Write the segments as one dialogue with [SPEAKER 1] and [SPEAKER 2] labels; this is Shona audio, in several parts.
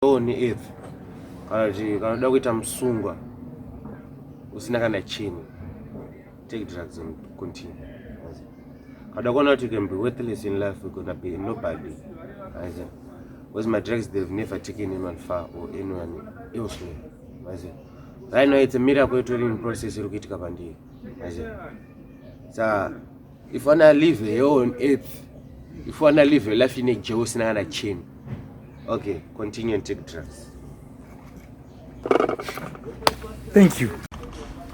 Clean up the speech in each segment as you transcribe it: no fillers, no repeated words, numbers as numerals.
[SPEAKER 1] On earth, kana kuti kana uda kuita musungwa usina kana chinhu, take drugs and continue. Kana uda kuona kuti you can be worthless in life, you're gonna be nobody, because my drugs, they've never taken anyone far or anyone elsewhere. Right now it's a miracle itori in process iri kuitika pandiri. Sa if wanna live here on earth, if wanna live a life in a jail usina kana chinhu, okay, continue and take drugs.
[SPEAKER 2] Thank you.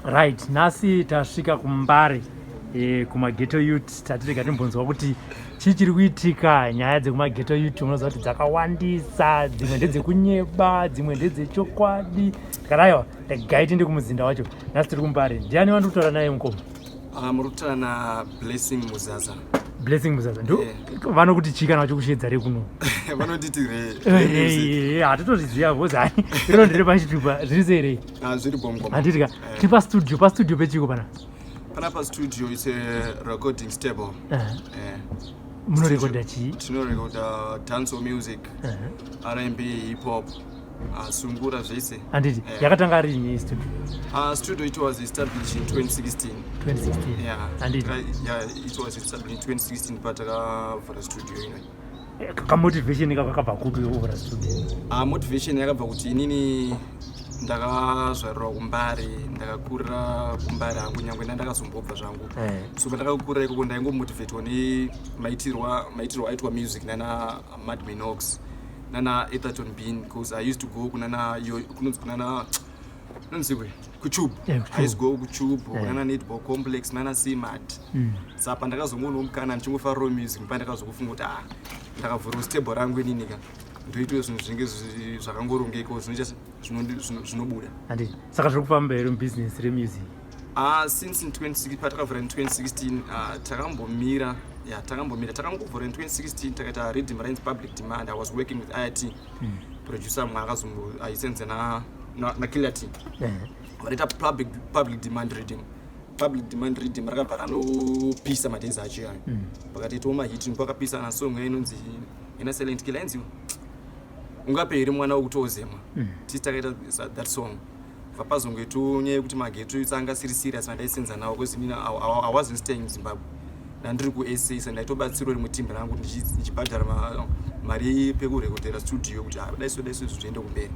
[SPEAKER 2] Right, nhasi tasvika kuMbare, kumageto youth. Tatirega timbonzwa kuti chii chiri kuitika. Nyaya dzekumageto youth munoziva kuti dzakawandisa, dzimwe ndedzekunyeba, dzimwe ndedzechokwadi. Tikati aiwa, regai tiende kumuzinda wacho. Nhasi tiri kuMbare. Ndiani wandiri kutaura naye, mukoma?
[SPEAKER 3] Ah, muri kutaura naBlessing Muzaza.
[SPEAKER 2] Blessing Muzaza ndo vanokuti chii kana vachikushedza rekuno?
[SPEAKER 3] Vanonditi Re.
[SPEAKER 2] Hatitozviziva because hani iro ndiri pachitupa. Zviri sei, Rei?
[SPEAKER 3] Ah, zviri bombo.
[SPEAKER 2] Handitika tiri pastudio, pastudio pechiko pana?
[SPEAKER 3] Panapa studio is a recording stable.
[SPEAKER 2] Munorekodha chii?
[SPEAKER 3] Tinorekoda dancehall music, R&B, hip hop, sungura, zvese.
[SPEAKER 2] Handiti yakatanga rini studio?
[SPEAKER 3] Studio, it was established in 2016.
[SPEAKER 2] 2016?
[SPEAKER 3] Yeah.
[SPEAKER 2] Handiti
[SPEAKER 3] Yeah, it was established in 2016 patakavhura studio ino.
[SPEAKER 2] Kamotivation kakakabva kupi kuvhura studio?
[SPEAKER 3] Motivation yakabva kuti inini ndakazvarirwa kuMbare, ndakakurira kuMbare hangu, nyangwe ndandakazombobva zvangu. So pandakakurira ikoko ndaingomotivatwa nemaitirwa maitirwo aitwa music nana Mad Minox, nana Etherton Bean, because I used to go kunana kunonzi kunana kunonzikwe kuTube.
[SPEAKER 2] Yeah,
[SPEAKER 3] I used to go kuTube, kunana Netball Complex, nana Cmat. Saka pandakazongoona mukana ndichingofarirawo music, pandakazokufunga kuti ah, ndakavhurawo stable rangu ininika, ndoitawo zvinhu zvinenge zvakangorongekawo, zvinoita zvinobuda.
[SPEAKER 2] Handiti saka zviri kufamba here mubusiness remusic?
[SPEAKER 3] Since in 2016, patakavhura in 2016, takambomira. Yeah, takambomira. Takangovhura in 2016, takaita riddim rainzi Public Demand. I was working with IIT producer mwe akazombo aisenze naKiller T. Vanoita Public Demand riddim. Public Demand riddim rakabva ranopisa madays acho yayo. Pakatoitawo mahit, pakapisa na song inonzi ina Silent Killer inzi "Ungape here mwana wekutozema". Tisi takaita that song. Vapazongoitawo nyaya yekuti mageto youths anga asiri serious vandaisenza nawo, because inini I wasn't staying in Zimbabwe, ndandiri kuSA. Sa ndaitobatsirwa rimwe timba rangu ndichibhadhara mari pekurekodhera studio kuti ah, dai so dai so zviende kumberi,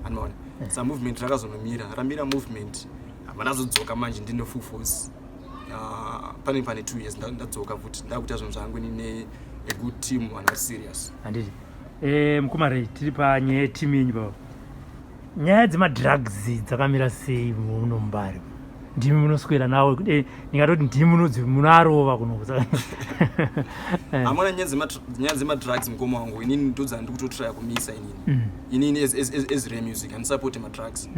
[SPEAKER 3] anoona. Sa movement rakazonomira, ramira movement, hapana zodzoka. Manje ndine full force. Pane 2 years ndadzoka futi, ndakuita zvinhu zvangu nine a good team, vanhu vari serious.
[SPEAKER 2] Handiti mukoma Rei, tiri panyaya yetimu yenyu baba. Nyaya dzemadrugs dzakamira sei muno muMbare? Ndimi munoswera nawo, ndingatoti ndimi munoarova kuno.
[SPEAKER 3] Hamuna nyaya dzemadrugs, mukoma wangu. Inini ndodza ndikutotraya kumisa inini. Inini as Ray Music handisapoti madrugs.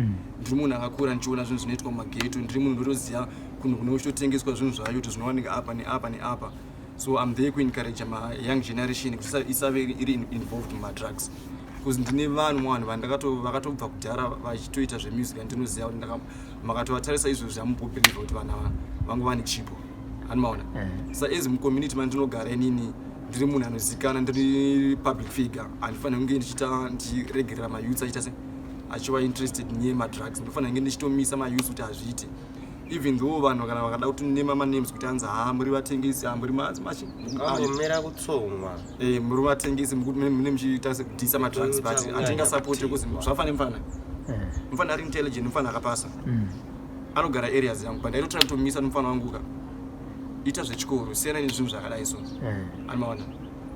[SPEAKER 3] Ndiri munhu akakura ndichiona zvinhu zvinoitwa mumageto. Ndiri munhu ndotoziva kunhu kune kuchitotengeswa zvinhu zvayo, kuti zvinowanika apa neapa neapa. So I'm there kuencourage mayoung generation kuti isave iri involved mumadrugs, because ndine vanhu vakatobva kudhara vachitoita zvemusic andinoziva kuti makatovatarisa izvozvi hamumbobelieve kuti vanhu ava vangu vane chipo, anomaona. Sa as mucommunity mandinogara inini, ndiri munhu anozikana, ndiri public figure. Handifaniri kunge ndichiita ndichiregerera mayouths achiita se achiva interested nemadrugs. Ndofanira kunge ndichitomisa mayouths kuti hazviite, even though vanhu kana vakada kutinema manames kuti anzi ha, muri vatengesi, ha, muri machi
[SPEAKER 1] Angomira kutsomwa.
[SPEAKER 3] Muri vatengesi, mune muchiita sekudhisa madrugs, but hatingasapoti because zvafane mufana mufana ari intelligent, mufana akapasa, anogara areas yangu, but ndaitotora kutomisa mufana wangu ka ita zvechikoro, siyana nezvinhu zvakadai so. Anomaona.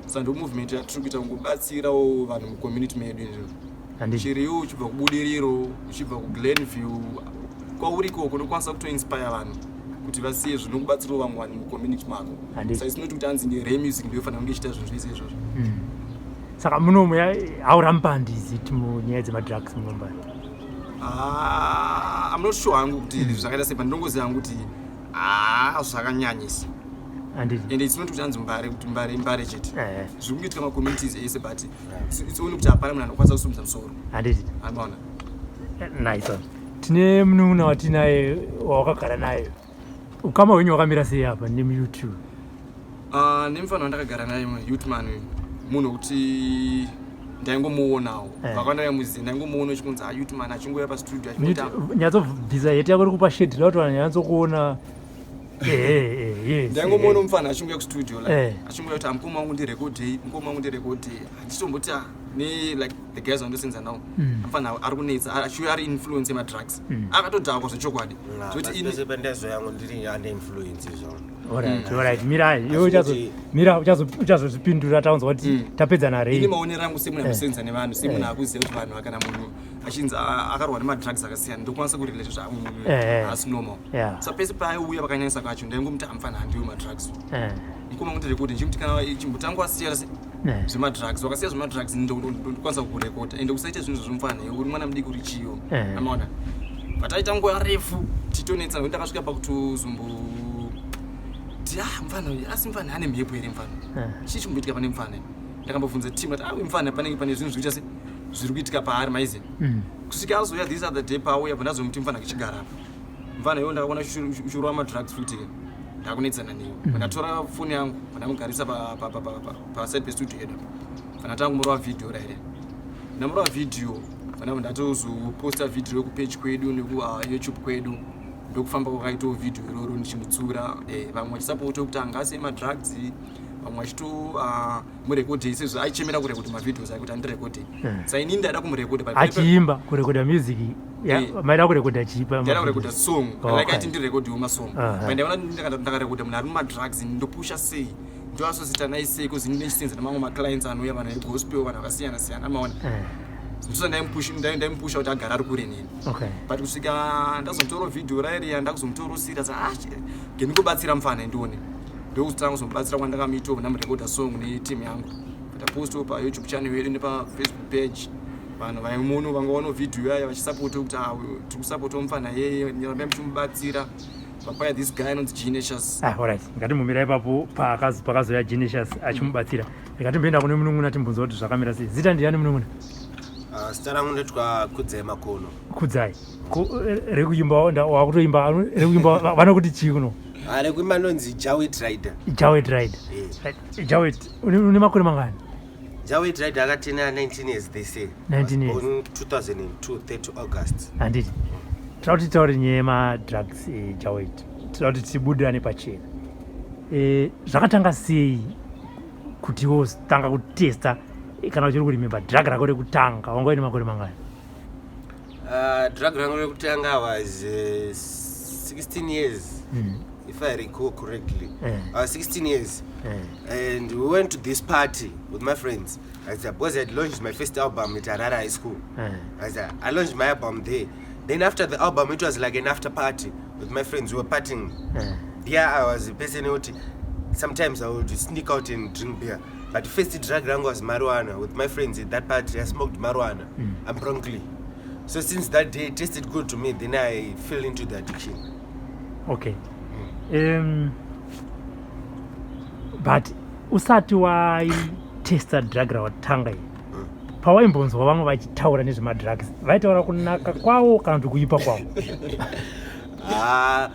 [SPEAKER 3] Saka ndo movement yatiri kuita, kungobatsirawo vanhu mucommunity medu izvo. Chiriwo uchibva kuBudiriro, uchibva kuGlenview, kwauri ikoko unokwanisa kutoinspire vanhu kuti vasiye zvinokubatsirawo vamwe vanhu mucommunity mako. Saka isinoti kuti anzi neRay Music ndofanira kunge ichiita zvinhu zvese izvozvo.
[SPEAKER 2] Saka munomu how rampant is it munyaya dzemadrugs munoMbare?
[SPEAKER 3] Ah, I'm not sure hangu kuti zvakaita sei, but ndinongoziva hangu kuti ah, zvakanyanyisa. And it's not kuti anzi Mbare, kuti Mbare Mbare chete. Zviri kungoitika macommunities ese, but it's only kuti hapana munhu anokwanisa kusimudza musoro. Anoona.
[SPEAKER 2] Nice one. Tine munun'una watinaye wawakagara naye. Ukama hwenyu hwakamira sei apa nemuYouTube?
[SPEAKER 3] Ah, nemufana wandakagara naye, youthman uyu, munhu wekuti Ndaingomuonawo.
[SPEAKER 2] Eh.
[SPEAKER 3] Vakawanda vaimuziva, ndaingomuona uchikunzi a youth man achingouya pastudio achingota.
[SPEAKER 2] Nyatsobvisa heti yako iri kupa shade kuti vanhu nyatsokuona. Yes.
[SPEAKER 3] Ndaingomuona mufana achingouya kustudio, like achingouya kuti, "Mukoma wangu, ndirekodhei, mukoma wangu, ndirekodhei." Handichitomboti, ah, ne like the guys vandosenza nawo, mufana ari kunetsa, achiuya ari influence yemadrugs, akatodhakwa zvechokwadi, zvekuti ini
[SPEAKER 1] Pese pandazo yangu ndiri under influence izvo.
[SPEAKER 2] Alright, mirai iwe.
[SPEAKER 1] Asi
[SPEAKER 2] Mira, uchazozvipindura taunzwa kuti tapedza
[SPEAKER 3] ini
[SPEAKER 2] narei.
[SPEAKER 3] Maonero angu semunhu anosenza nevanhu, semunhu akuziva kuti vanhu, kana munhu achinzi akarwa nemadrugs akasiyana, ndokwanisa kurelate kuti munhu haasi normal. Sa pese paaiuya vakanyanyisa kacho, ndaingomuti, "Amufana, handiwe madrugs, mukoma wangu, ndirekodi." Ndichimuti kana chimbotanga wasiya zvemadrugs, wakasiya zvemadrugs, ndokwanisa kukurekodha, ende usaite zvinhu zvozvomufana, uri mwana mudiki, uri chiyo. Amaona, but aita nguva refu titonetsa, nokuti ndakasvika pakutozombo ti, ah, mufana uyu, asi mufana ane mhepo here mufana? Chii chimboitika pane mufana? Ndakambobvunza team ati, ah, uyu mufana panenge pane zvinhu zvikuita se zviri kuitika paari maize. Kusvika azouya this other day, paauya pa, ndazomuti, "Mufana, kichigara apa." Mufana iwo ndakaona uchirova madrugs futi, ndakunetsana newe. Ndatora foni yangu, ndamugarisa paside pestudio yedu apa, ndatanga kumurova vhidhiyo raire. Ndamurova vhidhiyo fana, ndatozoposta vhidhiyo kupage kwedu nekuYouTube kwedu. Ndokufamba kwakaitawo vhidhiyo iroro, ndichimutsura, vamwe vachisapota kuti angasiye madrugs, vamwe vachito murekodhei sezvo aichemera kurekodha mavideos ake kuti andirekodhei. Sa inini ndaida kumurekodha, but
[SPEAKER 2] Achiimba, kurekodha music? Maida kurekodha chipa?
[SPEAKER 3] Ndaida kurekodha song. Like aiti ndirekodhewo masong, but ndaiona ndakarekodha munhu ari mumadrugs, ndopusha sei, ndoasosita sei, kuzi ndinechisenza nemamwe maclients anouya, vanhu vegospel, vanhu vakasiyana siyana, amaona. Ndizvo ndaimupusha kuti agara ari kure neni. But kusvika ndazomutora vhidhiyo rairiya, ndakuzomutorosira sa, ah, ngendikubatsira mufana ndione. Ndokuzotanga kuzomubatsira kwandakamuitawo, ndamurekodha song neteam yangu, ndapostawo paYouTube channel yedu nepaFacebook page. Vanhu vaimuno vangaona vhidhiyo yaya vachisapota kuti, ah, tiri kusapotawo mufana yeye, rambai muchimubatsira. Papaya this guy anonzi Genesius.
[SPEAKER 2] Ah, alright, ngatimumira ipapo pakazoya Genesius achimubatsira. Ngatimboenda kune munun'una timbunza kuti zvakamira sei. Zita ndiyani, munun'una?
[SPEAKER 1] Ah, zita rangu ndetwa Kudzai Makono.
[SPEAKER 2] Kudzai. Rekuimba, wakutoimba rekuimba vanokuti chii kuno?
[SPEAKER 1] Ah, rekuimba ndonzi Jawet Rider.
[SPEAKER 2] Jawet Rider.
[SPEAKER 1] Eh.
[SPEAKER 2] Jawet, une makore mangani?
[SPEAKER 1] Jawet Rider akatena 19 years this year.
[SPEAKER 2] 19 years.
[SPEAKER 1] Born 2002, 30 August.
[SPEAKER 2] Handiti tinoda kuti titaure nyaya yemadrugs, Jawet. Tinoda kuti tibudirane pachena. Zvakatanga sei kuti wotanga kutesta, kana uchiri kuremember drug rako rekutanga, wanga uine makore mangani?
[SPEAKER 1] Drug rangu rekutanga was 16 years, if I recall correctly. 16 years. And we went to this party with my friends. As I, because I had launched my first album at Harare High School. As I launched my album there. Then after the album, it was like an after party with my friends. We were partying. There I was a person who would, sometimes I would sneak out and drink beer. But first drug rangu was marijuana. With my friends at that party, I smoked marijuana and broccoli. So since that day, it tasted good to me. Then I fell into the addiction.
[SPEAKER 2] Okay, but usati waitesta drug rawatanga iyi, pawaimbonzwa vamwe vachitaura nezvemadrugs, vaitaura kunaka kwawo kana kuti kuipa kwawo?
[SPEAKER 1] Ah,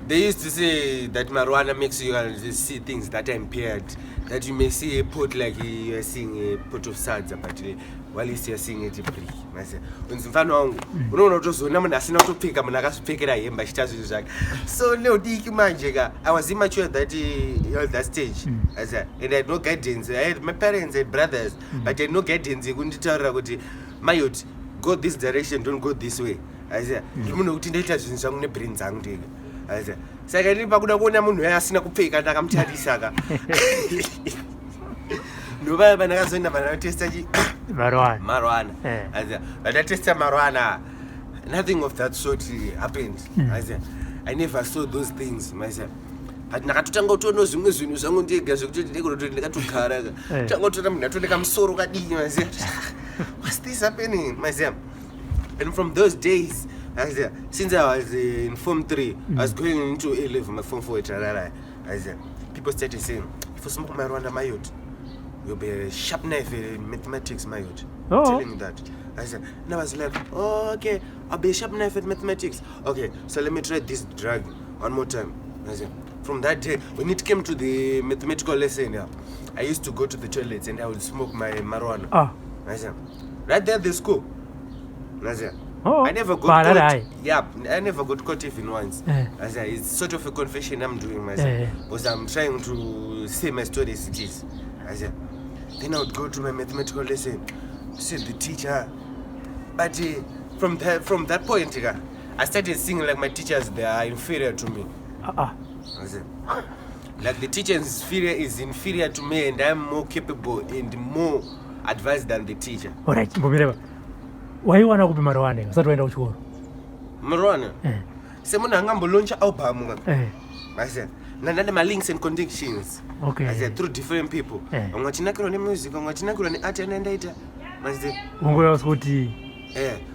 [SPEAKER 1] they used to say that marijuana makes you see things that are impaired. That you may see a pot like you are seeing a pot of sadza, but while you are seeing it a brick. Mase, unzi mfana wangu, unoona kutozoona munhu asina kutopfeka, munhu akazvipfekera hembe achiita zvinhu zvake. So neudiki manje ka, I was immature at that stage. And I had no guidance. I had my parents and brothers, but I had no guidance yekunditaurira kuti, "Mayot, go this direction, don't go this way." Aziya, ndiri munhu wekuti ndaita zvinhu zvangu nebrain dzangu ndega. Aziya, saka ndiri pakuda kuona munhu uya asina kupfeka, ndakamutarisa ka, ndovaya pandakazoenda pandatesta chi
[SPEAKER 2] Marijuana.
[SPEAKER 1] Marijuana. Aziya, vandatesta marijuana, nothing of that sort happened. Aziya, I never saw those things, maziya, but ndakatotanga kutoona zvimwe zvinhu zvangu ndega zvekuti ndinegona ndakatogara ka, tanga kutoona munhu atoneka musoro kadii, maziya, what's this happening, maziya? And from those days, maziya, since I was in form 3, I was going into A level, my form 4 at Harare, maziya, people started saying, "If you smoke marijuana, mayot, you'll be a sharp knife in mathematics, mayot." Telling me that. I said, and I was like, "Oh, okay, I'll be a sharp knife at mathematics. Okay, so let me try this drug one more time." I said, from that day, when it came to the mathematical lesson, yeah, I used to go to the toilets and I would smoke my marijuana.
[SPEAKER 2] Ah.
[SPEAKER 1] Maziya. Right there at the school. Maziya.
[SPEAKER 2] Oh,
[SPEAKER 1] I never got
[SPEAKER 2] paHarare
[SPEAKER 1] caught.
[SPEAKER 2] High.
[SPEAKER 1] Yeah, I never got caught even once. Maziya, it's sort of a confession I'm doing myself. Because I'm trying to say my story as it is. Maziya. Then I would go to my mathematical lesson, see the teacher. But from that point, I started seeing like my teachers, they are inferior to me.
[SPEAKER 2] Ah, ah.
[SPEAKER 1] Maziya. Like the teacher is inferior to me and I'm more capable and more advanced than the teacher.
[SPEAKER 2] Alright, mbomireva, waiwana kupi marijuana usati waenda kuchikoro?
[SPEAKER 1] Marijuana?
[SPEAKER 2] Eh.
[SPEAKER 1] Semunhu angambolauncha album ka. Maziya. Ndandane ma-links and connections. Maziya, through different people. Vamwe vachinakirwa nemusic, vamwe vachinakirwa neart yandandaita. Maziya.
[SPEAKER 2] Ungoyausa kuti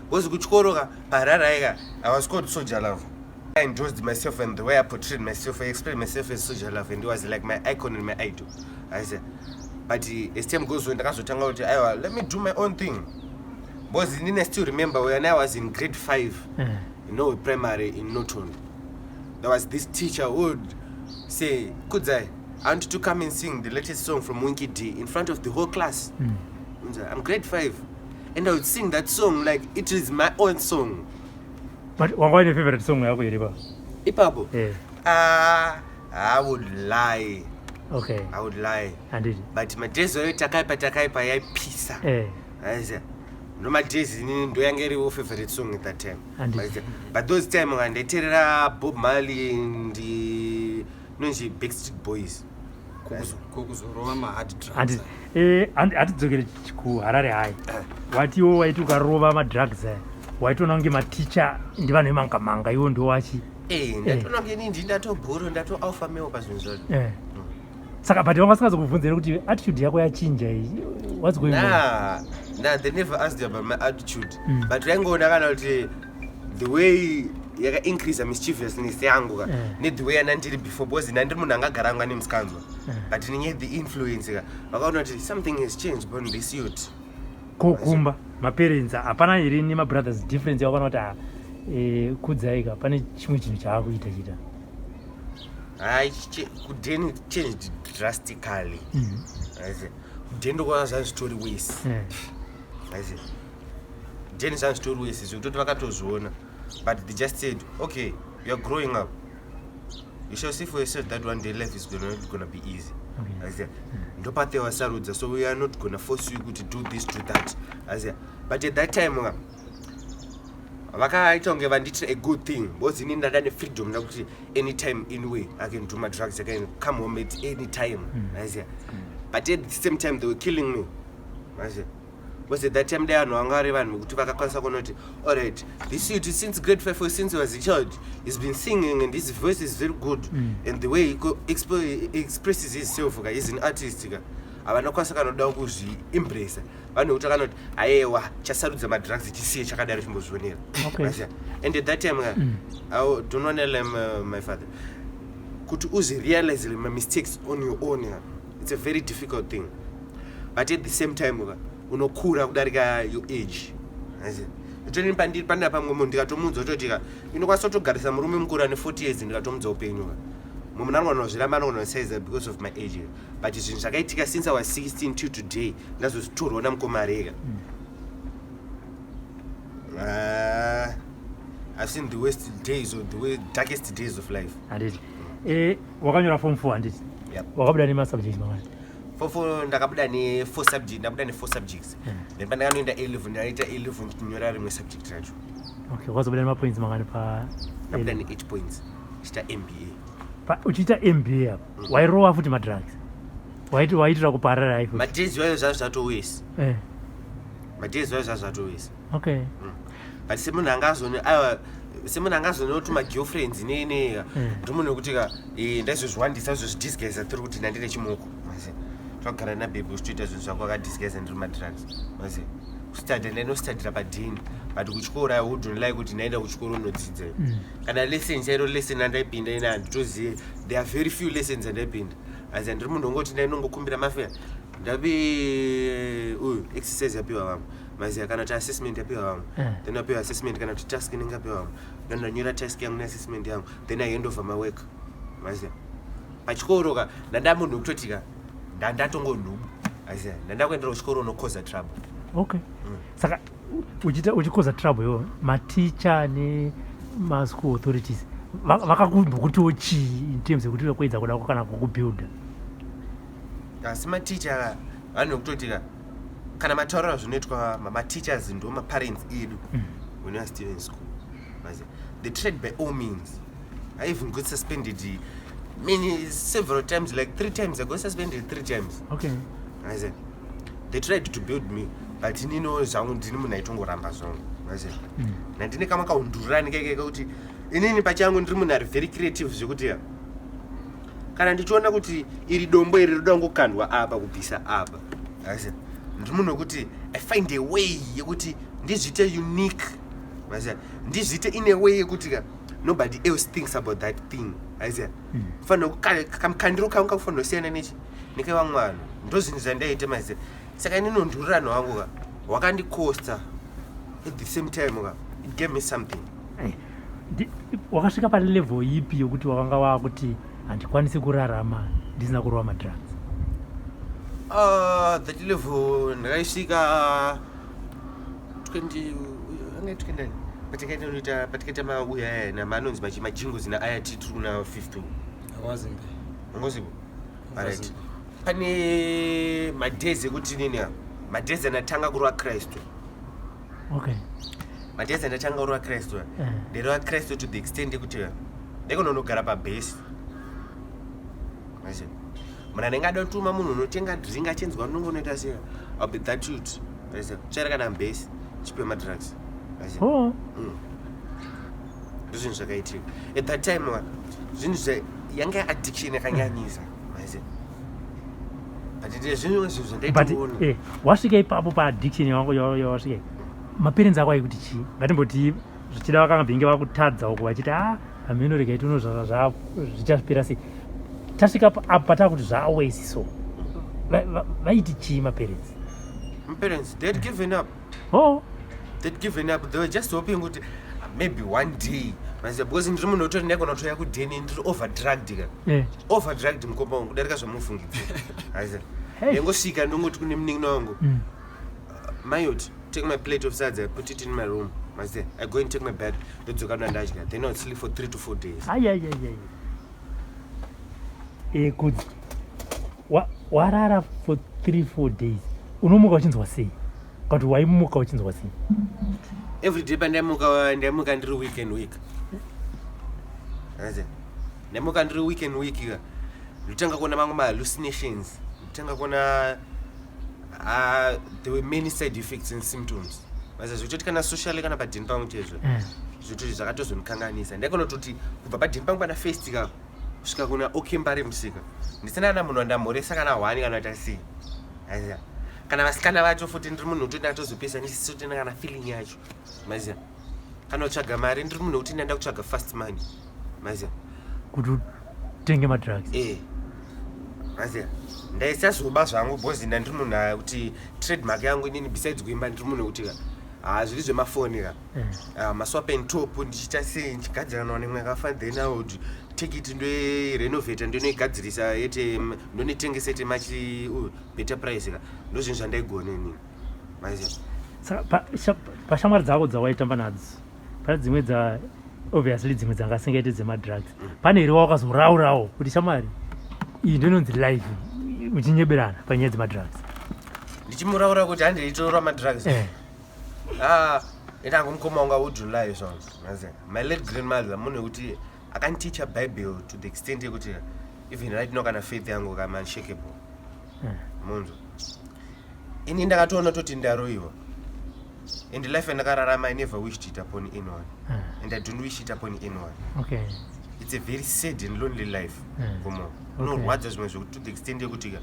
[SPEAKER 1] Because kuchikoro ka, paHarare ka, I was called Soldier Love. I endorsed myself and the way I portrayed myself, I explained myself as Soldier Love and it was like my icon and my idol. I said, but as time goes on, ndakazotanga kuti aiwa, let me do my own thing. Because inini I still remember when I was in grade 5, primary in Norton, there was this teacher who would say, "Kudzai, I want you to come and sing the latest song from Winky D in front of the whole class." I'm grade 5. And I would sing that song like it is my own song.
[SPEAKER 2] But wanga waine favorite song yako here pa?
[SPEAKER 1] Ipapo?
[SPEAKER 2] Eh.
[SPEAKER 1] Ah, I would lie. I would lie.
[SPEAKER 2] Handiti.
[SPEAKER 1] But madays ayo Takaipa Takaipa yaipisa. Aiziya. Ndo madays inini ndo yange iriwo favorite song at that time.
[SPEAKER 2] Handiti.
[SPEAKER 1] Aiziya. But those time ndaiteerera Bob Marley and nonzi Backstreet Boys.
[SPEAKER 3] Kokuzorova mahard drugs.
[SPEAKER 2] Handiti. Hatidzokere kuHarare High. Wati iwo waiti ukarova madrugs aya, waitoona kunge maticha ndivanhu vemangamanga, iwo ndo wachi
[SPEAKER 1] Eh, ndatoona kunge inini ndini ndatobhoro, ndato alpha male pazvinhu zvacho.
[SPEAKER 2] Saka but vanga vasingazokubvunzere kuti attitude yako yachinja iyi, what's going on?
[SPEAKER 1] Nah, they never asked about my attitude. But vaingoona kana kuti the way yakaincreasa mischievousness yangu ka, nethe way yandandiri before, because ndandiri munhu angagara anga nemusikanzwa. But nenyaya the influence ka, vakaona kuti something has changed on this youth.
[SPEAKER 2] Kokumba maparents hapana here nemabrothers difference yavakaona kuti ah, Kudzai ka pane chimwe chinhu chaakuita chita?
[SPEAKER 1] Hai, kudeni changed drastically. Kudeni ndokuona zvanzvitori worse. Aizi. Then zvanzvitori worse zvekutoti vakatozviona, but they just said, "Okay, you are growing up, you shall see for yourself that one day life is not gonna be easy." Aiziya, ndopate wasarudza, so we are not gonna force you kuti do this, do that. Aiziya, but at that time ka, vakaita kunge vandiitira a good thing because inini ndada nefreedom ndakuti anytime, anyway, I can do my drugs, I can come home at any time. Aiziya, but at the same time they were killing me. Aiziya, because at that time dai vanhu vanga vari vanhu vekuti vakakwanisa kuona kuti alright, this youth since grade 5 or since he was a child he's been singing and his voice is very good and the way he expresses himself ka, he's an artist ka, havana kukwanisa kana kuda kuzviembracea. Vanhu vekuti vakanoti aiwa, chasarudza madrugs, chisiye chakadaro, chimbozvionera. Aziya. And at that time ka, I don't wanna lie, my father, kuti uzvirealize ma-mistakes on your own ka, it's a very difficult thing, but at the same time ka, unokura kudarika your age. Aziya. Itori pandiri panapa pamwe munhu ndikatomuudza kutoti ka, inokwanisa kutogarisa murume mukuru ane 40 years, ndikatomudza upenyu ka, mumwe munhu anogona kuzviramba, anogona kusaiza because of my age, but zvinhu zvakaitika since I was 16 till today, ndazozvitorwa namukomareka. Ah, I've seen the worst days or the darkest days of life.
[SPEAKER 2] Handiti. Wakanyora form 4, handiti?
[SPEAKER 1] Yep.
[SPEAKER 2] Wakabuda nemasubjects mangani?
[SPEAKER 1] Form 4 ndakabuda ne4 subject, ndabuda ne4 subjects. Then pandakanoenda A11, ndaita A11 ndichinyora rimwe subject racho.
[SPEAKER 2] Okay, wakazobuda nemapoints mangani pa?
[SPEAKER 1] Ndabuda ne8 points, chiita MBA.
[SPEAKER 2] Uchiita MBA apa wairova futi madrugs? Waitira kuparara futi?
[SPEAKER 1] Madays wayo zvazvo zvatowesi. Madays wayo zvazvo zvatowesi. But semunhu angazone, aiwa, semunhu angazone kuti magirlfriends neinei, ndomunhu wekuti ka, ndaizozviwandisa, zozvidisguisa tiri kuti ndandine chimoko. Maziya, twagara nabhebhi, uchitoita zvinhu zvako akadisguisa, ndiri madrugs. Maziya, kustadha ndainositadhira padhini, but kuchikoro I wouldn't like kuti ndaenda kuchikoro unodzidza. Kana lesson chairo, lesson andaipinda ine handitozive, there are very few lessons andaipinda. Asi ndiri munhu wongoti ndainongokumbira mafia, ndapi uyu exercise yapiwa vamwe, maziya, kana kuti assessment yapiwa vamwe. Then apiwa assessment kana kuti task inenge yapiwa vamwe, then ndanyora task yangu neassessment yangu, then I hand over my work. Maziya, pachikoro ka, ndanda munhu wekutoti ka, ndandatongonhubu. Aziya, ndanda kuendera kuchikoro unokoza trouble.
[SPEAKER 2] Okay, saka uchiita, uchikoza trouble iwo, maticha nemaschool authorities vakakumbokutiwo chii in terms yekuti vakuedza kuda kana kukubuilda?
[SPEAKER 1] Asi maticha, vanhu vekutoti ka, kana matauriro zvinoitwa mateachers, ndo maparents edu when we are still in school. Maziva, they tried by all means. I even got suspended many, several times, like three times. I got suspended three times. Maziva, they tried to build me, but inino zvangu ndini munhu aitongoramba zvangu. Maziva, nandine kamwe kaundururani keke kekuti inini pachangu ndiri munhu ari very creative, zvekuti ya, kana ndichiona kuti iri dombo iri roda kungokandwa apa, kubvisa apa, asi ndiri munhu wekuti I find a way yekuti ndizviite unique. Maziva, ndizviite in a way yekuti ka nobody else thinks about that thing. Aiziva, fanira kamukandiro kangu kakufanira kusiyana nechi nekevamwe vanhu. Ndo zvinhu zvandaita, maziva. Saka inini ndururano wangu ka wakandikosta, at the same time ka it gave me something.
[SPEAKER 2] Wakasvika palevel ipi yokuti wakanga waakuti handikwanisi kurarama ndisina kurova madrugs?
[SPEAKER 1] That level ndakaisvika 20 anga 29, patakaita patakaita mauya aya namanonzi majingles naIT, tiri kuna fifth.
[SPEAKER 3] Awazimbe.
[SPEAKER 1] Ungozivo, right? Pane madays ekuti nini apa, madays andatanga kurova Kristu. Madays andatanga kurova Kristu, ndirova Kristu to the extent yekuti ndaikononogara pabhesi. Munhu anenge ada kutuma munhu unotenga drink, achinzwa unongonoita sei, I'll be that youth. Tsvaira kana mbesi, chipe madrugs.
[SPEAKER 2] Oh.
[SPEAKER 1] Ndozvinhu zvakaitika at that time. Zvinhu yanga addiction yakanyanyisa, maiziva, but zvinhu zvinhu
[SPEAKER 2] But
[SPEAKER 1] zvandaitoona.
[SPEAKER 2] Wasvika ipapo paaddiction yawasvika, maparents ako aikuti chii? Ngatimboti zvichida vakanga bhinge vakutadza uko, vachiti a hameno, regai tione zvichapera sei. Tasvika apa patakuti zvawesi, so vaiti chii maparents?
[SPEAKER 1] My parents, they'd given up. They'd given up. They were just hoping kuti maybe one day, maziva, because ndiri munhu utori ndaigona kutoya kudheni ndiri overdrugged ka. Overdrugged, mukoma wangu, kudarika zvamufungidzira, aiziva. Ndengosvika ndongoti kune munin'ina wangu, "Mayot, take my plate of sadza, put it in my room." Maziva, I go and take my bed, ndodzoka ndandadya, then I would sleep for 3 to 4 days.
[SPEAKER 2] Ayayayay, kuti warara for 3-4 days, unomuka uchinzwa sei? Kuti waimuka uchinzwa sei?
[SPEAKER 1] Every day pandaimuka, ndaimuka ndiri weak and weak. Aze, ndaimuka ndiri weak and weak ka. Ndotanga kuona mamwe mahallucinations, ndotanga kuona, there were many side effects and symptoms, maze zvekutoti kana socially, kana padheni pangu chezvo, zvototi zvakatozondikanganisa. Ndaigona kutoti kubva padheni pangu pana First ka kusvika kuna Okembare musika ndisina kana munhu wandamhoresa, kana hwani, kana kuita sei. Aiziva, kana vasikana vacho futi, ndiri munhu wekuti ndakatozopesa ndisisotena kana feeling yacho, maziva. Kana kutsvaga mari, ndiri munhu wekuti ndaenda kutsvaga fast money, maziva.
[SPEAKER 2] Kuti utenge madrugs?
[SPEAKER 1] Maziva, ndaisazoba zvangu because ndandiri munhu aya kuti trademark yangu inini, besides kuimba, ndiri munhu wekuti ka, ha, zviri zvemafoni ka, maswap and top, ndichiita sei, ndichigadzirana nemwe yakafa, then I would take it, ndoirenovhata, ndonoigadzirisa yete, ndonitengesa yete machi better price ka. Ndo zvinhu zvandaigona inini, maziva.
[SPEAKER 2] Saka pashamwari dzako dzawaitamba nadzo, pane dzimwe dza, obviously dzimwe dzanga singaite dzemadrugs, pane here wakazoraurawo kuti shamwari iyi ndinonzi life, muchinyeberana panyaya dzemadrugs?
[SPEAKER 1] Ndichimuraura kuti handeitorwa madrugs? Ah, inango mukoma wangu awudhulayo zvangu. Maziva, my late grandmother munhu wekuti akandicha Bible to the extent yekuti even right now kana faith yangu kama unshakable. Munhu ini ndakatoona toti ndaroiwa, and life yandakararama, I never wished it upon anyone and I don't wish it upon anyone. It's a very sad and lonely life. Komo unorwadza zvimwe zvekuti to the extent yekuti ka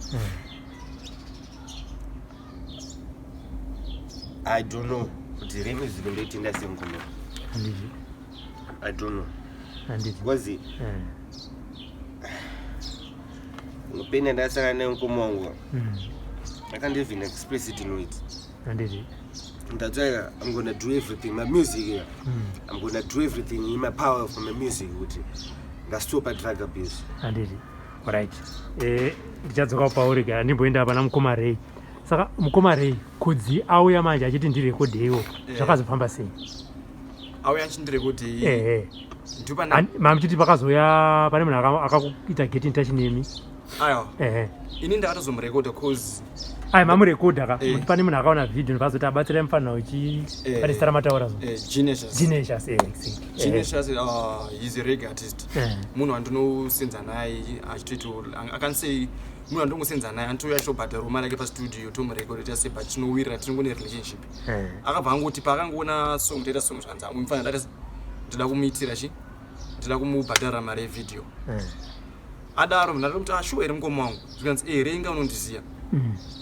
[SPEAKER 1] I don't know kuti remusic ndoitenda sengumo.
[SPEAKER 2] Handiti.
[SPEAKER 1] I don't know.
[SPEAKER 2] Handiti.
[SPEAKER 1] Because pena ndasangana nemukoma wangu, I can't even express it in words.
[SPEAKER 2] Handiti.
[SPEAKER 1] That's why I'm gonna do everything, my music here. I'm gonna do everything in my power for my music kuti ndastopa drug abuse.
[SPEAKER 2] Handiti. Alright, ndichadzoka pauri ka, ndimboenda pana mukoma Rei. Saka mukoma Ray, Kudzi auya manje achiti ndirekodheiwo, zvakazofamba sei?
[SPEAKER 3] Auya achindirekodhei?
[SPEAKER 2] Ehe. Mamuchiti pakazouya pane munhu akakuita get in touch nemi?
[SPEAKER 3] Aiwa. Ehe. Ini ndakatozomurekodha cause
[SPEAKER 2] Ai, mamurekodha ka? Kuti pane munhu akaona video ndopazoti abatsira mufanira uchi pane zita ramataura zo.
[SPEAKER 3] Genius.
[SPEAKER 2] Genius, eh.
[SPEAKER 3] Genius, he's a reggae artist. Munhu wandinosenza naye achitoita, I can say munhu wandinongosenza naye, anotouya achitobhadhara mari yake pastudio, tomurekodha tase, but tinowirira, tinongone relationship. Akabva angoti paakangoona song, taita song, zvanzi mufanira ndati ndida kumuitira chi, ndida kumubhadhara mari yevideo. Adaro ndatomuti, "Ashuwa here mukoma wangu?" Zvikanzi, "E, renga unondiziya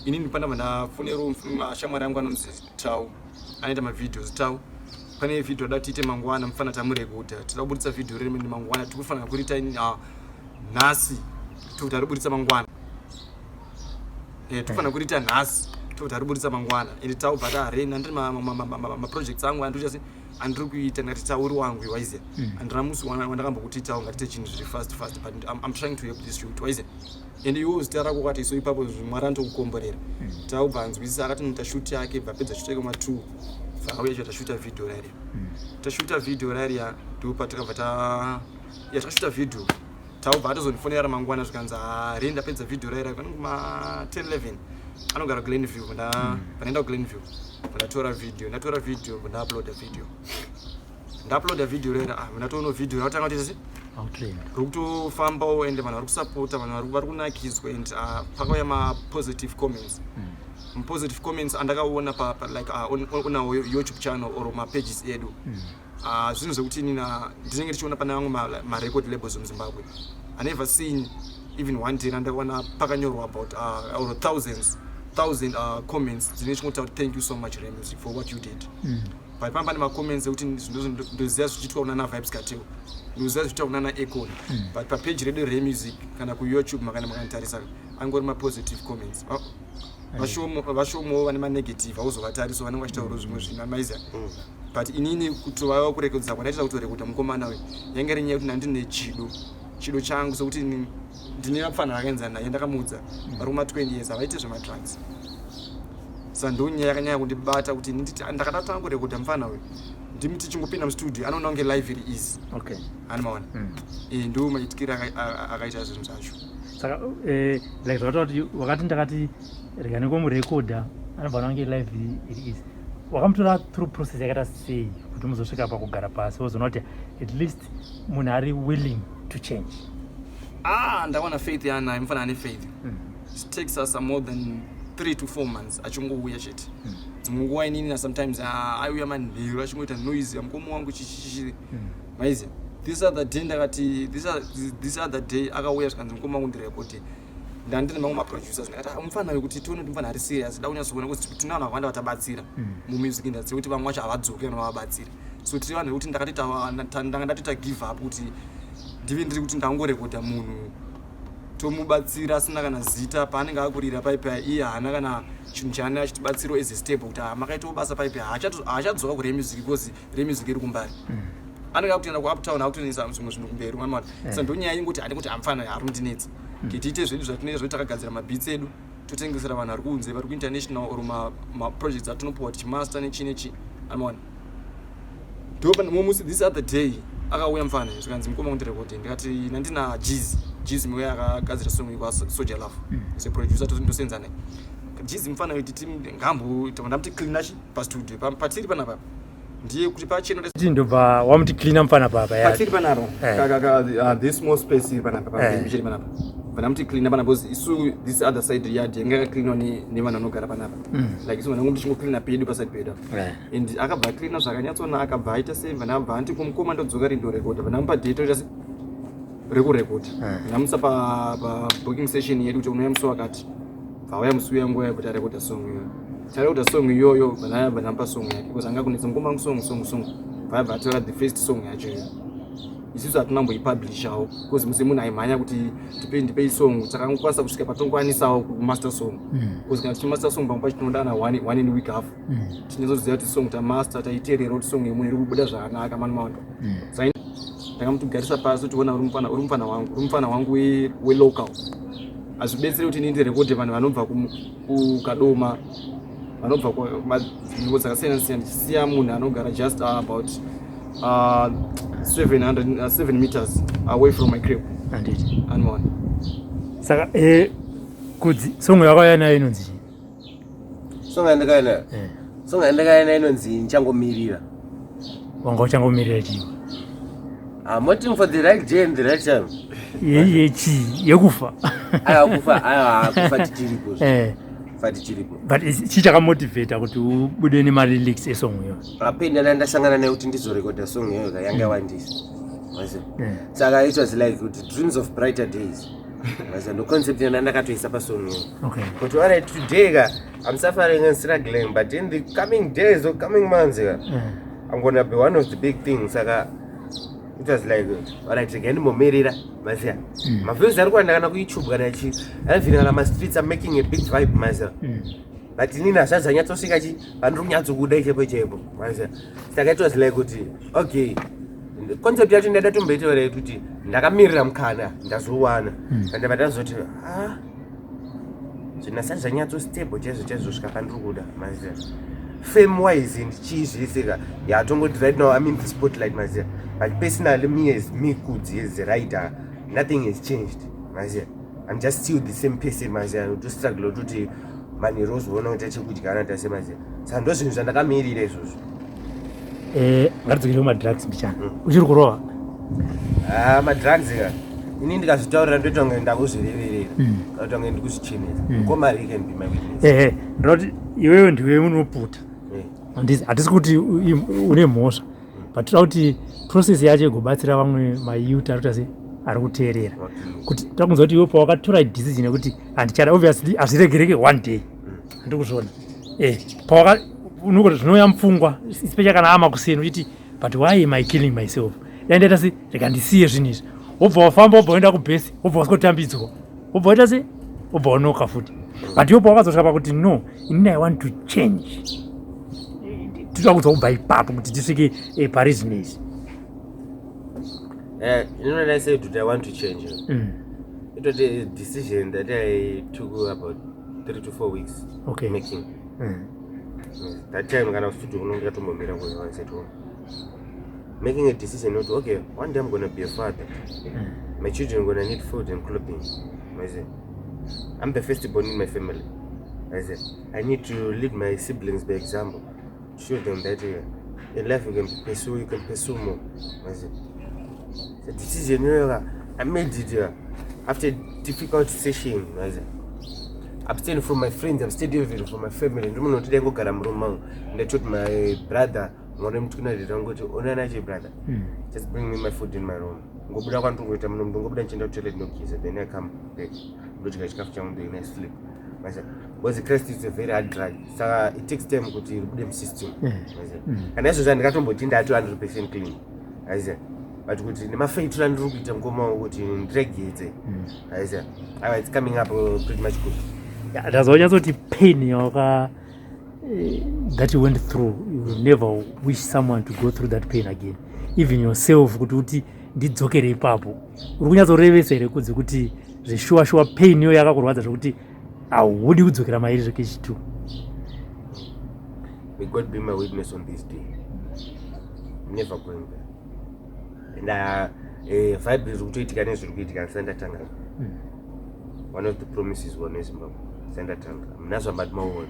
[SPEAKER 3] inini." Pandabva ndafonero shamwari yangu anonzi Tau, anoita mavideos. Tau, pane video da tiite mangwana, mufana tamurekodha, tida kubuditsa video riri mangwana, tikufanira kuriita nhasi, tokuti aribuditsa mangwana. Tikufanira kuriita nhasi, tokuti aribuditsa mangwana. Ende Tau bva taarena, ndiri maprojects angu andiri se andiri kuita. Ndikati, "Tauri wangu, waiziya, handina musi wandakambokuti Tau ngatiite chinhu zviri fast fast, but I'm trying to help this youth, waiziya, and iwo zita rako kwati so ipapo Mwari anotokukomborera." Tau bva anzwisisa, akati noita shoot yake, bva pedza shoot yake ma2, bva auya cho tashuta video rariya. Tashuta video rariya, ndo patakabva ta ya takashuta video. Taubva atozondifonera ramangwana, zvikanzi, "Hari, ndapedza video raira." Kanenge ma 10 11, anogara Glenview. Panaenda kuGlenview, ndatora video, ndatora video, ndauploada video, ndauploada video rera. Ah, ndatoona video rakutanga kuti se
[SPEAKER 2] Autrend.
[SPEAKER 3] Riri kutofambawo, ende vanhu vari kusapota, vanhu vari kunakidzwa, and pakauya mapositive comments. Mapositive comments andakaona pa like on our YouTube channel or mapages edu, zvinhu zvekuti inina ndinenge ndichiona pane vamwe marecord labels muZimbabwe, I never seen even one day randakaona pakanyorwa about or thousands thousand comments dzinenge chingotaura kuti, "Thank you so much, Ray Music, for what you did." But pamba pane macomments ekuti ndoziva zvichiitwa kunana Vybz Kartel, ndoziva zvichiitwa kunana Akon, but papage redu remusic kana kuYouTube makana makanitarisa, angori mapositive comments. Vashomowo vane manegative, auzovatarisa, vanenge vachitaura zvimwe zvinhu amaiza. But inini kutova kurekodza kwandaita, kutorekodha mukomana uyu, yange iri nyaya yekuti ndandine chido changu sekuti ndine vapfana vakaenzana naye, ndakamuudza, vari kuma 20 years, havaite zvemadrugs. Saka ndo nyaya yakanyanya kundibata kuti nditi ndakada kutanga kurekodha mufana uyu, ndimi tichingopinda mustudio, anoona kunge live iri easy. Hani maona? Ndo maitikiro akaita zvinhu zvacho.
[SPEAKER 2] Saka like zvakataura kuti wakati, ndakati rega ndingomurekodha, anobva kunge live iri easy. Wakamutora through process yakaita sei kuti muzosvika pakugara pasi, wozoona kuti at least munhu ari willing to change?
[SPEAKER 3] Ah, ndawana faith yaanayo mufana, ane faith. It takes us more than 3 to 4 months achingouya chete. Dzimwe nguva inini na sometimes, ah, aiuya manheru achingoita noise, mukoma wangu, chichichi, maiziya. This other day ndakati, this other day akauya, zvikanzi, "Mukoma wangu, ndirekodi." Ndandine mamwe maproducers, ndakati, "Ah, mufana wekuti tione kuti mufana ari serious, da kunyatsokuona," kuti tine vanhu vakawanda vatabatsira mumusic industry, kuti vamwe vacho havadzoki kana vavabatsira. So tiri vanhu vekuti ndanga ndatoita give up kuti ndive ndiri kuti ndangorekodha munhu, tomubatsira asina kana zita, paanenge akurira paipai, iye haana kana chinhu chaane achitibatsirawo as a step kuti, "Ah, makaitawo basa paipai." Haachadzoka kuremusic because remusic iri kumbari, anenge akutoenda kuuptown, akutoendesa zvimwe zvinhu kumberi, mwana. Saka ndonyaya ingoti handi kuti amufana ari kundinetsa, tiite zvedu zvatinoita zvokuti takagadzira mabeats edu, totengesera vanhu vari kunze, vari kuinternational, or maprojects atinopuwa tichimaster nechi nechi, anoona. Ndomusi this other day akauya mufana, zvikanzi, "Mukoma, kundirekodhe." Ndikati, nandina Jiz, Jiz muya akagadzira song ikwa Soul Jah Love, seproducer ndosenza naye Jiz. Mufana uyu ngambo ndamuti cleana chi pastudio patiri panapa, ndiye kuti pachena.
[SPEAKER 2] Kuti ndobva wamuti cleana mufana papa ya?
[SPEAKER 3] Patiri panapa. This small space iri panapa, pamberi panapa, vandamuti cleana panapa because isu this other side yard yanga yakacleanwa nevanhu vanogara panapa. Like isu vanangu tichingocleana pedu, paside pedu apa. And akabva acleana zvakanyatsona, akabva aita sei, vanabva anti, "Kumukoma, ndodzoka rindorekodha." Vandamupa date oita se rekurekodha. Ndamusa pabooking session yedu kuti unouya musi wakati, bvauya musi uya, nguva yekuti arekodha song iyoyo. Tarekodha song iyoyo, vanabva ndamupa song yake because anga kunetsa, "Mukoma wangu, song, song, song." Bvaabva atora the first song yacho iyoyo. Isusu hatina mboipublishawo because musi munhu aimhanya kuti ndipei, ndipei song. Takangokwanisa kusvika patongokwanisawo kumaster song because kana tichimaster song, pamwe pacho tinoda na one in week half, tinyazoziva kuti song tamaster, taiteerera kuti song yemunhu iri kubuda zvakanaka, mani mawanda. Saka ndakamutogarisa pasi kuti, "Ona, uri mufana wangu, uri mufana wangu welocal. Hazvibetseri kuti ini ndirekodhe vanhu vanobva kuKadoma, vanobva kumanzvimbo dzakasiyana siyana, ndichisiya munhu anogara just about 700, 7 meters away from my crib.
[SPEAKER 2] Handiti.
[SPEAKER 3] Anoona.
[SPEAKER 2] Saka Kudzi, song yakauya nayo inonzi chii?
[SPEAKER 1] Song yandakauya nayo? Song yandakauya nayo inonzi "Nchangomirira".
[SPEAKER 2] Wanga uchangomirira chii?
[SPEAKER 1] I'm waiting for the right day and the right time.
[SPEAKER 2] Yechii? Yekufa?
[SPEAKER 1] Aiwa, kufa, aiwa, kufa tichiripo. Kufa tichiripo.
[SPEAKER 2] But chii chakamotivata kuti ubude nemalyrics esong iyo?
[SPEAKER 1] Apenda ndasangana naye kuti ndizorekodha song iyoyo ka, yanga yawandisa. Waziva? Saka it was like kuti dreams of brighter days. Waziva, ndo concept yana ndakatoisa pasong iyoyo. Kuti alright, today ka I'm suffering and struggling, but in the coming days or coming months ka, I'm gonna be one of the big things. Saka it was like, alright, again ndimbomirira, maziya. Maviews ari kuwanda kana kuYouTube kana chi, even kana mastreets, I'm making a big vibe, maziya. But inini hazvati zvanyatsosvika chi pandiri kunyatsokuda ichepo chaipo, maziya. Saka it was like kuti okay, concept yacho ndada tomboitaura kuti ndakamirira mukana, ndazowana. Ndabva ndazoti, ah, zvinhu asati zvanyatso stable chaizvo chaizvo svika pandiri kuda, maziya. Fame wise and chii zvese ka, yatongoti right now I'm in the spotlight, maziya, but personally me as me, Kudzi as a writer, nothing has changed, maziya. I'm just still the same person, maziya, tostruggle kuti manheru ozoona kuti achekudya kana tase, maziya. Saka ndo zvinhu zvandakamirira izvozvo.
[SPEAKER 2] Ngatidzokere kumadrugs mbichana. Uchiri kurova?
[SPEAKER 1] Ah, madrugs ka, ini ndikazvitaurira ndoita kunge ndakuzvireverera, kana kunge ndikuzvichenesa. Mukoma can be my witness.
[SPEAKER 2] Ehe, ndinoti iwewe ndiwe unoputa. Hatisi kuti une mhosva, but toda kuti process yacho igobatsira vamwe mayouth ari kuita se ari kuteerera, kuti takunzwa kuti iwe pawakatora decision yekuti handichada, obviously hazviregereke one day. Handiri kuzviona pawaka unogoti zvinouya mupfungwa, especially kana amakuseni, uchiti, "But why am I killing myself? Dai ndaita se rega ndisiye zvinhu izvi." Wobva wafamba, wobva waenda kubhesi, wobva wasikotambidzwa, wobva waita se wobva wanoka futi. But iwo pawakazosvika pakuti, "No, inini I want to change," toda kunzwa kubva ipapo kuti tisvike pari zvino izvi.
[SPEAKER 1] You know when I say that I want to change, it was a decision that I took about 3 to 4 weeks making. Yes, that time kana studio unonge ndakatombomira kuyo, I said, oh, making a decision not, okay, one day I'm gonna be a father. My children gonna need food and clothing. I said, I'm the firstborn in my family. I said, I need to lead my siblings by example, show them that in life you can pursue more. I said, the decision I made it after a difficult session. I said, abstain from my friends, abstain even from my family. Ndimunhu kuti ndaingogara muroom mangu. And I told my brother, mwana wemutukunarira, ngoti onana brother, just bring me my food in my room. Ngobuda kwandingoita muno, ndongobuda ndichienda kutoilet, ndogeza, then I come back, ndodya chikafu changu, then I sleep. Because Christ is a very hard drug, saka it takes time kuti ribude musystem. Kana izvozvo handingatomboti ndati 100% clean, aiziva, but kuti nemafaitiro andiri kuita, mukoma wangu, kuti ndiregedze, aiziva, aiwa, it's coming up pretty much good.
[SPEAKER 2] Ndazwa kunyatsoti pain yawaka that you went through, you will never wish someone to go through that pain again, even yourself, kuti uti ndidzokere ipapo. Uri kunyatsorevesa here, Kudzi, kuti zveshuwa shuwa pain iyo yakakurwadza zvokuti haudi kudzokera mairi zvekechitu?
[SPEAKER 1] May God be my witness on this day. I'm never going there. And vibe iri kutoitika nezviri kuitika ndisati ndatanga. One of the promises one weZimbabwe ndisati ndatanga. Muna zvambati maona.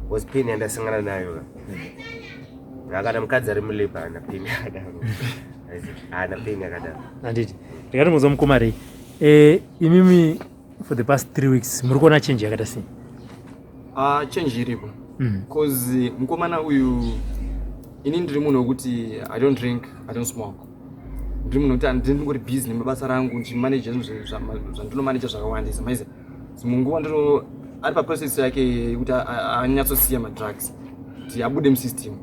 [SPEAKER 1] Was pain yandasangana nayo ka. Kana mukadzi ari mulabor haana pain yakadaro. Haana pain yakadaro.
[SPEAKER 2] Handiti ndikati muzwa mukoma Rei, imimi for the past 3 weeks muri kuona change yakaita sei?
[SPEAKER 3] Change iripo, 'cause mukomana uyu, ini ndiri munhu wekuti I don't drink, I don't smoke. Ndiri munhu wekuti handingori busy nemabasa rangu, ndichimaneja zvinhu zvandinomaneja zvakawandisa, maize. Dzimwe nguva ndino ari paprocess yake yekuti anyatsosiya madrugs kuti abude musystem,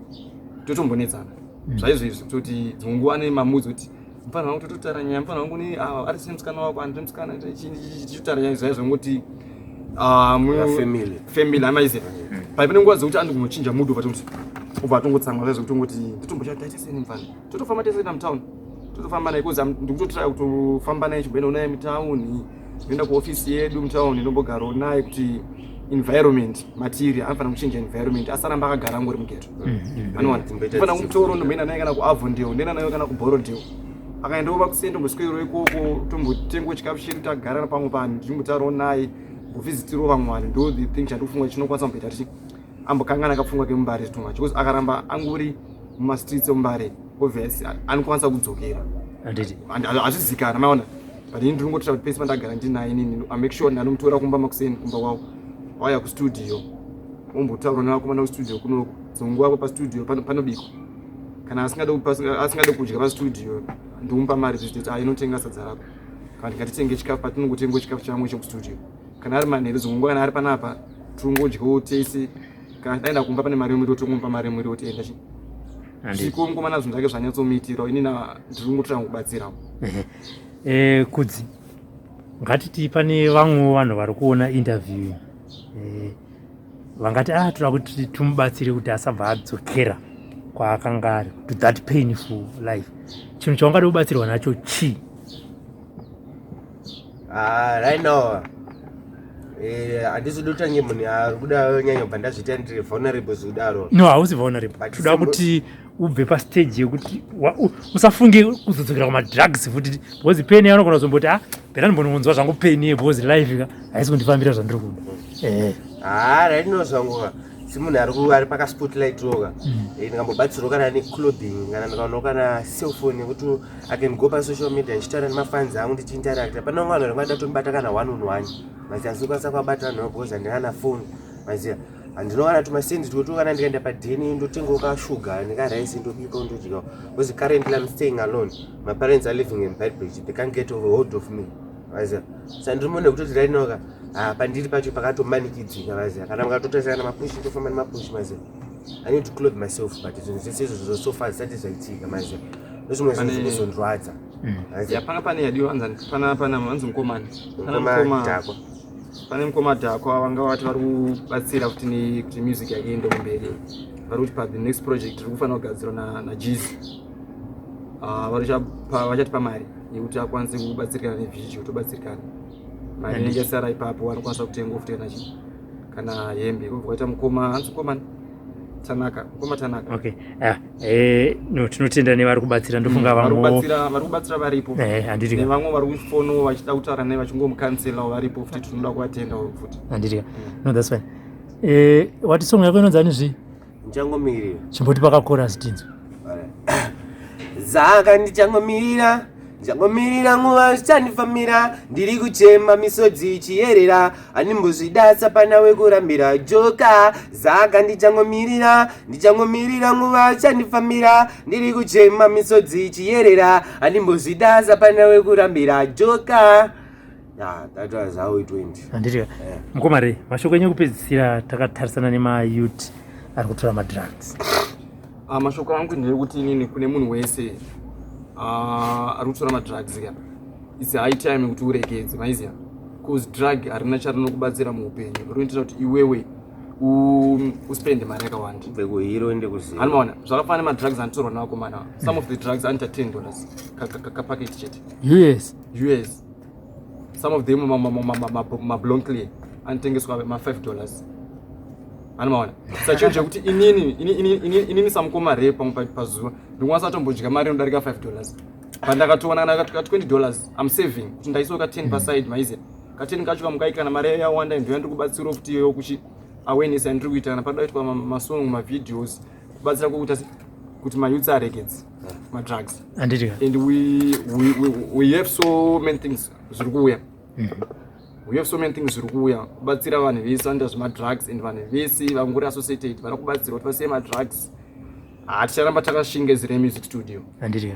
[SPEAKER 3] totombonetsana zvaizvo izvi, kutoti dzimwe nguva ane mamudzi kuti mufana wangu, tototaura nyaya, mufana wangu ni ari sine musikana wako, andiri musikana, tichitaura nyaya zvaizvo ngoti
[SPEAKER 1] Family.
[SPEAKER 3] Family, amaize. Pai pane nguva dzekuti andikunochinja mood, obva tongoti obva atongotsamwa zvaizvo, kutongoti ndotombochati taita sei nemufana, totofamba tese enda mutown, totofamba naye, 'cause ndikutotraya kutofamba naye, chimboendawo naye mutauni. Ndoenda kuofisi yedu mutauni, ndombogarawo naye kuti environment matiri anofanira kuchinja environment, asaramba akagara angori mughetto. Anowana fanira kumutoro, ndomboenda naye kana kuAvondale, ndoenda naye kana kuBorrowdale. Akaendawo vakuseni, tomboswerawo ikoko, tombotengawo chikafu chedu, tagara pamwe panhu, ndichimbotaurawo naye, mbovhizitirawo vamwe vanhu. Ndo the thing chandikufunga chinokwanisa kumboita tichi ambokangana kapfungwa kemuMbare too much, because akaramba angori mumastreets emuMbare, obvious anokwanisa kudzokera.
[SPEAKER 2] Handiti.
[SPEAKER 3] Hazvizikana, maona? But ini ndinongotira kuti pese pandagara ndinaye inini, I make sure ndanomutora kumba makuseni, kumba kwavo, wauya kustudio, ombotaura nevakomana kustudio kunoku. Dzimwe nguva pastudio panobikwa. Kana asingade kudya pastudio, ndomupa mari zvichitoti inotenga sadza rako, kana ndingatitenge chikafu patinongotengawo chikafu chamwe chekustudio. Kana ari manheru, dzimwe nguva kana ari panapa, tirongodyawo tese. Kana daenda kumba, pane mari yemuriwo, tongomupa mari yemuriwo, tienda chi sviko mukomana, zvinhu zvake zvanyatsomuitira. Inini ndiri kungotira kubatsirawo.
[SPEAKER 2] Kudzi, ngatiti pane vamwewo vanhu vari kuona interview, vangati toda kuti tumubatsire kuti asabva adzokera kwaakanga ari, to that painful life. Chinhu chaungada kubatsirwa nacho chii?
[SPEAKER 1] Ah, right now handisi kuda kutange munhu ari kuda nyanya kubva ndazviita ndiri vulnerable zvekudaro.
[SPEAKER 2] No, hausi vulnerable.
[SPEAKER 1] But
[SPEAKER 2] Toda kuti ubve pastage yekuti usafunge kuzodzokera kumadrugs futi, because pain yaunogona kuzomboti, "Ah, better ndimbononzwa zvangu pain ye," because life ka haisi kundifambira zvandiri kuda.
[SPEAKER 1] Ah, right now zvangu ka, semunhu ari pakaspotlight oka, ndikambobatsirwa kana neclothing, kana ndikaonawo kana cellphone yekuti I can go pasocial media ndichitaura nemafans angu, ndichiinteracta. Pane vamwe vanhu vangada kutondibata kana one on one, maziva, handisi kukwanisa kuvabatira nhau because handina kana phone, maziva. Handinowana tumasendi twekuti kana ndikaenda padheni ndotengawo kashuga nekaraisi, ndobika, ndodyawo, because currently I'm staying alone. My parents are living in Beitbridge, they can't get hold of me, maziva. Saka ndiri munhu wekutoti right now ka, ah, pandiri pacho pakatomanikidzika, maziva. Kana mukatotarisa kana mapushi, ndofamba nemapushi, maziva. I need to clothe myself, but zvinhu zvese izvozvo so far zvisati zvaitika, maziva. Ndozvimwe zvinhu zvinozondrwadza.
[SPEAKER 3] Ya, panga pane yadiwa, anzani pana hanzi mukomani, pana
[SPEAKER 1] mukoma Dhakwa.
[SPEAKER 3] Pane mukoma Dhakwa vanga vati vari kubatsira kuti nekuti music yake iende kumberi. Vari kuti pa the next project iri kufanira kugadzirwa naJeezy, vachatipa mari yekuti akwanise kubatsirikana nevhidhiyo, tobatsirikana. Mari inenge yasara ipapo anokwanisa kutenga futi kana chii, kana hembe. Kubva kwaita mukoma, hanzi mukomani Tanaka, mukoma Tanaka.
[SPEAKER 2] Okay, ah, no, tinotenda nevari kubatsira, ndofunga
[SPEAKER 3] vari
[SPEAKER 2] vamwewo
[SPEAKER 3] kubatsira, vari kubatsira varipo.
[SPEAKER 2] Handiti.
[SPEAKER 3] Nevamwe vari kufono vachida kutaura naye, vachingomukanselawo, varipo futi, tinoda kuvatendawo futi.
[SPEAKER 2] Handiti. No, that's fine. Wati song yako inonzi ani zvi?
[SPEAKER 1] Ndichangomirira.
[SPEAKER 2] Chimboti pakachorus tinzwe.
[SPEAKER 1] Zaka, ndichangomirira, ndichangomirira nguva zvichandifambira. Ndiri kuchema, misodzi ichiyerera, handimbozvidasa pana wekurambira joka. Zaka, ndichangomirira, ndichangomirira nguva zvichandifambira. Ndiri kuchema, misodzi ichiyerera, handimbozvidasa pana wekurambira joka. Yeah, that was how it went.
[SPEAKER 2] Handiti. Mukoma Rei, mashoko enyu ekupedzisira takatarisana nemayouth ari kutora madrugs?
[SPEAKER 3] Ah, mashoko angu ndeyekuti inini kune munhu wese ari kutora madrugs ka, it's high time kuti uregedze, maiziya, cause drug harina charinokubatsira muupenyu. Rinoitira kuti iwewe uspende mari yakawanda.
[SPEAKER 1] Kubve kuhero ende kuzero.
[SPEAKER 3] Anomaona zvakafanana nemadrugs anotorwa nevakomana. Some of the drugs anoita $10 kapaketi chete.
[SPEAKER 2] US?
[SPEAKER 3] US. Some of them mablonclear anotengeswa ma$5, anomaona. Saka chinhu chekuti inini samukoma Re, pamwe pazuva ndinokwanisa kutombodya mari inodarika $5, but ndakatoona kana ka $20 I'm saving, kuti ndaisawo ka 10 paside, maiziya. Ka 10 kacho kamukai, kana mari yawanda, ndo yandiri kubatsirawo futi iyoyo kuchi awareness yandiri kuita kana pada kuitwa masong, mavideos, kubatsira kwekuita kuti mayouths aregedze madrugs.
[SPEAKER 2] Handiti.
[SPEAKER 3] And we have so many things zviri kuuya. We have so many things zviri kuuya kubatsira vanhu vese vanoita zvemadrugs and vanhu vese vangori associated vari kubatsirwa kuti vasiye madrugs. Haticharamba takashinga zire music studio.
[SPEAKER 2] Handiti.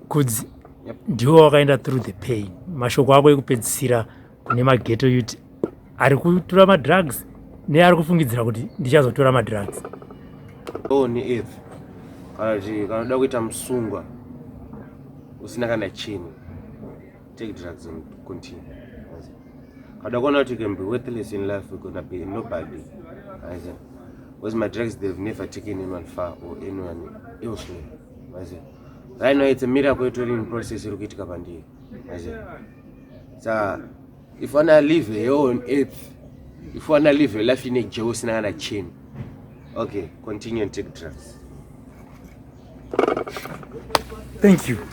[SPEAKER 2] Kudzi, ndiwo wakaenda through the pain. Mashoko ako ekupedzisira kune maghetto youth ari kutora madrugs neari kufungidzira kuti ndichazotora madrugs?
[SPEAKER 1] Oh, ni if kana kuti kana uda kuita musungwa usina kana chinhu, take drugs and continue. Kana kuona kuti you can be worthless in life, you're gonna be nobody, because my drugs, they've never taken anyone far or anyone elsewhere. Right now it's a miracle itori in process iri kuitika pandiri. Sa if wanna live here on earth, if wanna live a life in a jail usina kana chinhu, okay, continue and take drugs.
[SPEAKER 2] Thank you.